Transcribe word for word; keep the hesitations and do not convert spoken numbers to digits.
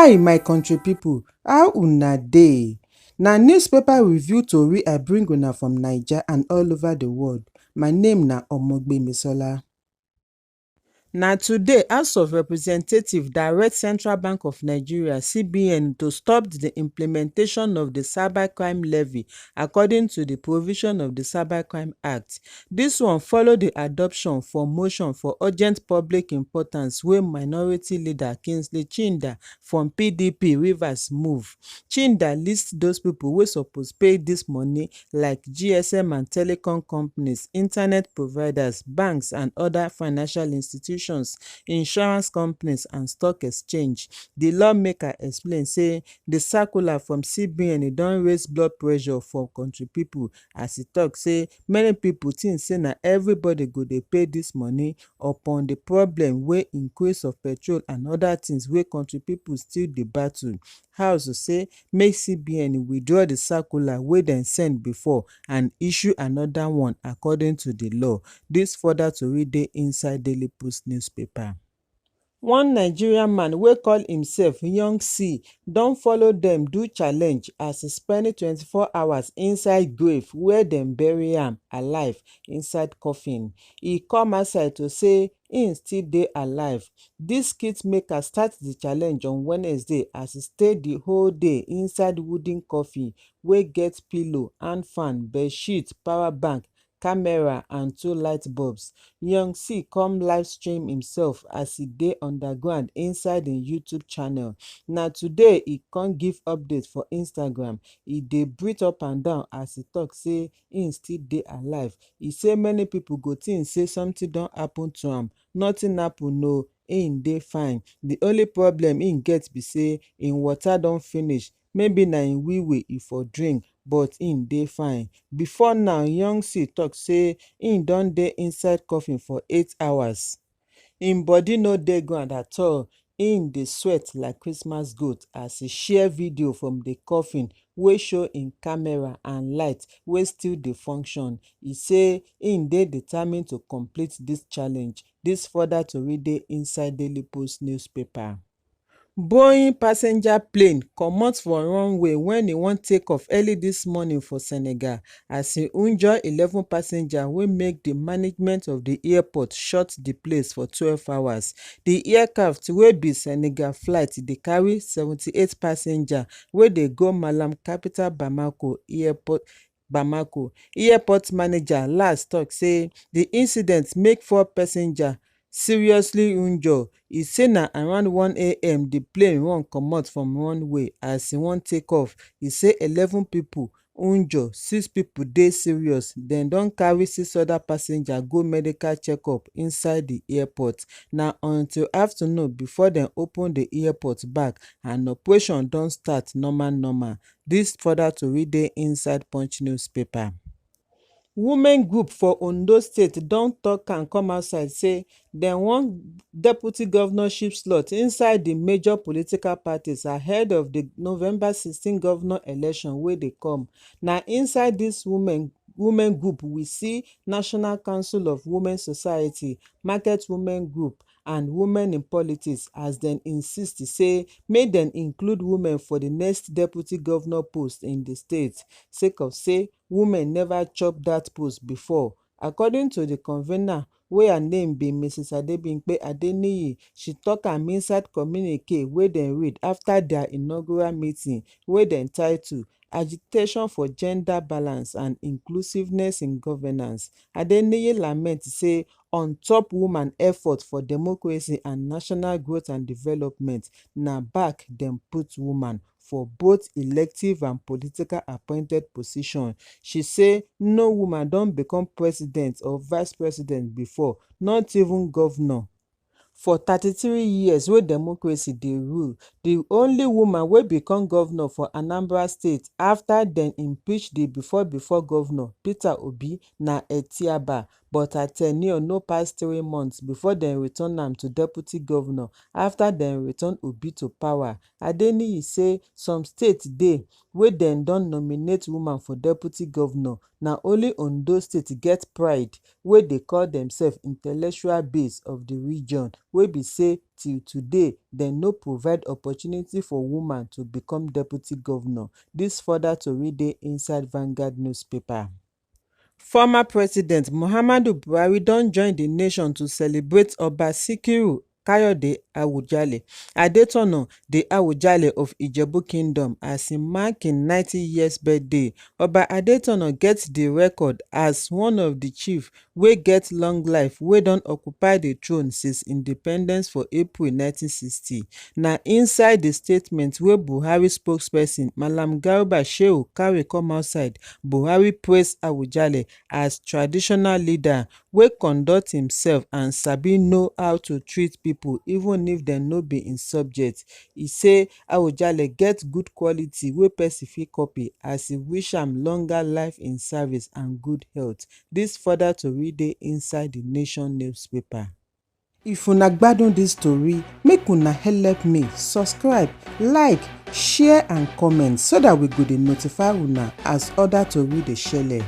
Hi, my country people, how una dey? Na newspaper review tori I bring una from Naija and all over the world. My name na Omogbe Misola. Na today House of Representatives direct Central Bank of Nigeria, C B N, to stop the implementation of the cybercrime levy according to the provision of the Cybercrime Act. This one follow the adoption for motion for urgent public importance wey Minority Leader Kingsley Chinda from P D P Rivers move. Chinda list those people wey suppose pay this money, like G S M and telecom companies, internet providers, banks and other financial institutions, insurance companies and stock exchange. The lawmaker explain say the circular from C B N don raise blood pressure for country people, as e talk say many people think say na everybody go dey pay this money upon the problem wey increase of petrol and other things wey country people still dey battle. House say make C B N withdraw the circular wey dem send before and issue another one according to the law. This further tori dey inside Daily Post newspaper. One Nigerian man wey call himself Young C don follow dem do challenge as he spend twenty-four hours inside grave where dem bury am alive inside coffin. He come outside to say im still dey alive. This kit maker start the challenge on Wednesday as he stay the whole day inside wooden coffin wey get pillow, hand fan, bedsheet, power bank, camera and two light bulbs. Young C come live stream himself as he dey underground inside im YouTube channel. Na today he come give update for Instagram. He dey breathe up and down as he talk say im still dey alive. He say many people go think say something don happen to am. Nothing happen o, im dey fine. The only problem im get be say im water don finish. Maybe na im wee wee e for drink, but im dey fine. Before now, Young C talk say im don dey inside coffin for eight hours. Im body no dey ground at all. Im dey sweat like Christmas goat as e share video from the coffin wey show im camera and light wey still dey function. E say im dey determined to complete this challenge. This further tori dey inside Daily Post newspaper. Boeing passenger plane comot for runway when e wan take off early this morning for Senegal as e injure eleven passenger wey make the management of the airport shut the place for twelve hours. The aircraft wey be Senegal flight dey carry seventy-eight passenger wey dey go Malam capital Bamako airport. Bamako airport manager last talk say the incident make four passenger seriously injure. E say na around one a m the plane run comot from runway. As e wan take off, e say eleven people injure, six people dey serious. Dem don carry six other passenger go medical checkup inside the airport. Na until afternoon before dem open the airport back and operation don start normal normal. This further tori dey inside Punch newspaper. Women group for Ondo State don talk and come outside say dem want deputy governorship slot inside the major political parties ahead of the November sixteen governor election wey dey come. Na inside this women women group we see National Council of Women Society, Market Women Group, and Women in Politics as dem insist say make dem include women for the next deputy governor post in the state, sake of say women never chop that post before. According to the convener, wey her name be Missus Adebimpe Adeniyi, she talk am inside communique wey dem read after their inaugural meeting wey dem title Agitation for Gender Balance and Inclusiveness in Governance. Adeniyi lament say on top woman effort for democracy and national growth and development, na back dem put woman for both elective and political appointed position. She say no woman don become president or vice president before, not even governor. For thirty-three years wey democracy dey rule, the only woman wey become governor for Anambra State after dem impeach the before before governor, Peter Obi, na Etiaba. but her tenure no pass three months before dem return am to deputy governor after dem return Obi to power. Adeniyi say some states dey wey dem don nominate woman for deputy governor, na only Ondo State get pride wey dey call themselves intellectual base of the region, wey be say till today dem no provide opportunity for woman to become deputy governor. This further tori dey inside Vanguard newspaper. Former President Muhammadu Buhari don join the nation to celebrate Oba Sikiru Kayode Awujale Adetono, the Awujale of Ijebu Kingdom, as he mark him ninety years birthday. Oba Adetono get the record as one of the chief wey get long life wey don occupy the throne since independence for April nineteen sixty. Na inside the statement wey Buhari spokesperson Malam Garba Shehu carry come outside, Buhari praise Awujale as traditional leader wey conduct himself and sabi know how to treat people even if dem no be im subject. E say Awujale get good quality wey person fit copy, as e wish am longer life in service and good health. This further tori dey inside the Nation newspaper. If una gbadun this tori, make una help me subscribe, like, share and comment so that we go dey notify una as other tori dey shele.